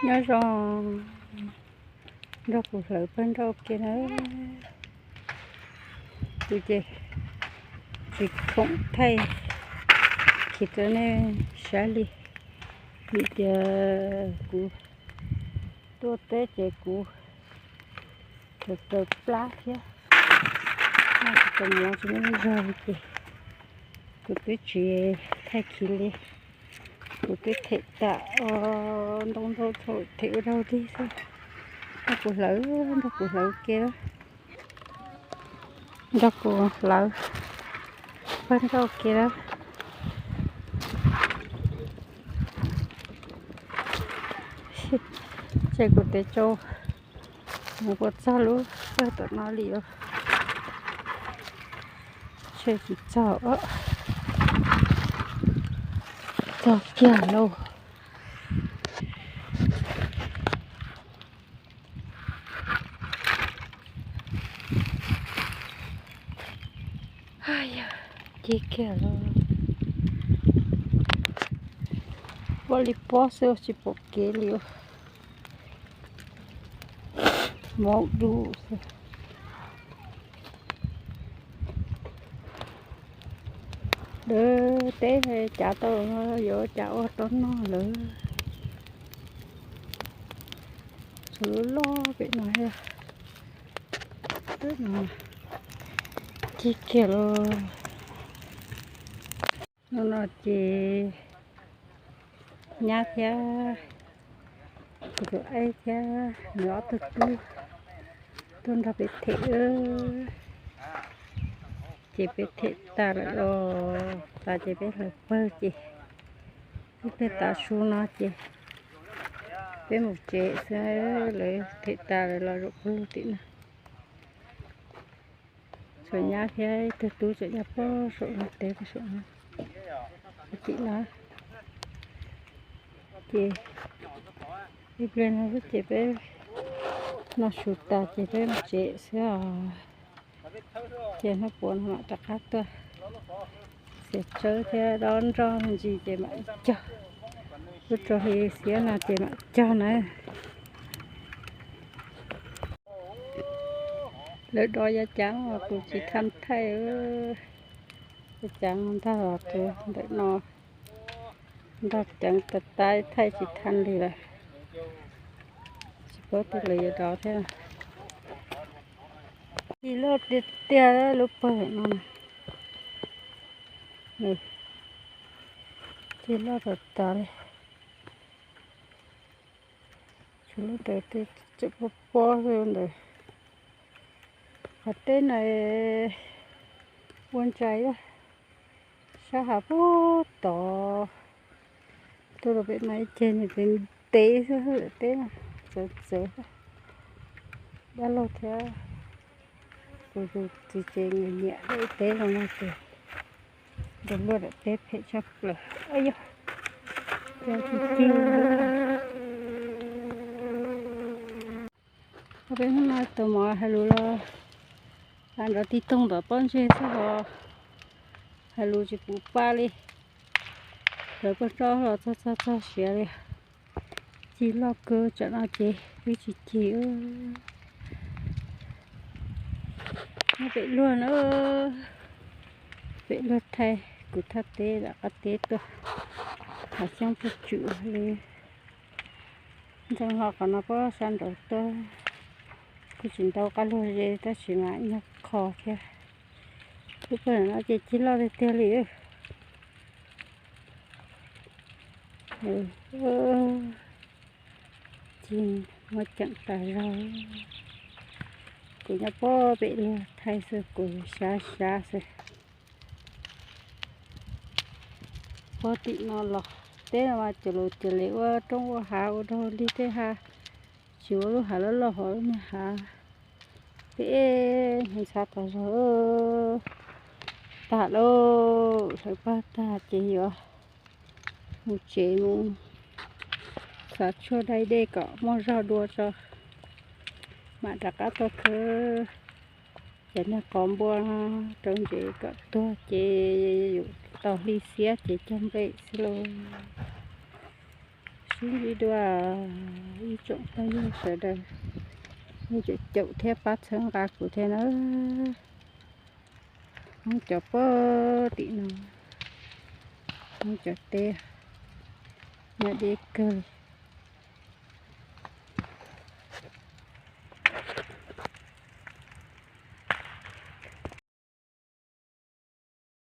Nyob zoo, nrog kuv hlawv pawg nrauj ke na. Kuv ces tsis khoom thaij khiv rau nej saib li, vim tias kuv tuaj teb ces kuv raws raws plab thiab, noj tsis tau mov tsis muaj zog li ces kuv twb tsis thaij khiv li. Kuv twb them tas ua ntoo ntau thaum them ua rau dig xwb. Nrog kuv hlawv, nrog kuv hlawv ke, nrog kuv hlawv pawg nrauj ke. Ces kuv tes tsau mus puas txog lub pawg tom no li os. Tshe tsis txog, txog kiag lauj. Ci kiag los, pob li pob xwb tsis pom kev li. Mov dub xwb. Lawv teb cav tau, yuav cav ua rau noj lawm. Tshuav lub loj pem no thiab. Twb no cig kiag los. Hnub no ces nyab thiab kuv tus aib thiab nws ob tug tub tuaj nrog peb them. Ces peb them tas lawm los tas ces peb hlawv pawg ces ib pliag tav su no ces peb mus tsev xwb. Lawv them tas lawm los zaum pawg lug tim no. Tshuav nyab thiab ib tug tub tseem nyob pem saum no, teb pem saum no, tim no. Ces ib pliag no xwb ces peb noj su tas ces peb mus tsev xwb os. Ces hnub puav no mam rov qab tuaj. Xiav tsawb thiab dob nroj me ntsis ces mam cog. Lub rau hli xiab no ces mam cog na. Lawv dov yav cav no kuv tsis tha thaij. Yav cav no ntag los tus ntawm no nrog ceev tas tas thaij tsis tha li lawm. Tsis paub tej lawv yuav dov thiab. Cig loj tiag tiag lub pawg no. Cig loj tas tas li. Tshuav lub ntawd tseem pob pob xwb ntawd. Qhov teb na ua ntsais sab hav puag tod. Tuaj rau pem no ib ceg nws ntev ntev xwb, lawm teb no txawv txawv. Dab laug thiab kuv tus txiv tsev nws nyiam ib teb no no ces nrog luaj daim teb phem tshaj plaws. Yog, cig cig. Peb hnub no tus mov hais lus los hais nrov tig toog tom pob ntseg xwb os. Hais lus tsis pum pa li. Lawv poj roj los txog txog txog siav li. Cig loj kawg tsam no ces twb tsis cig. Nyob pem luag na, pem luag thaij kuv thaj teb lam qab teb tuaj. Hav xyoob puag tswm li. Ntxeev hlo qhov no puag sab nraud tuaj. Kuj tsis ntau qab luag ze tab sis mas nyuag qho thiab. Lub pawg no ces cig loj tiag tiag li. Cig muaj ceem tas zog. Kuv nyob puag pem luag thaij xwb, kuv xyab xyab xwb. Puag tim no los teb no mas cov lus cov li ua roob ua hav ua dog lig tej ha, tsis ua lub hav loj loj hov lub me hav. Peb hnub tshab tas zog, tag lauj, hlawv pawg tag ces yuav mus tsev mus xav tshuaj dai dej kom muaj zog dua tso, mam rov qab tuaj khawb cov niag qos npua rau ntsev kom tuag ces yuav tau hli xiab ces cog nplej xwb lauj. Sib ntsib dua. Ib tsoom phooj ywg sawv daws, nej caum caum thiab pab txhawb nqa kuv thiab na. Hmoob cov puag tim no, Hmoob cov teb nyob deb kawg.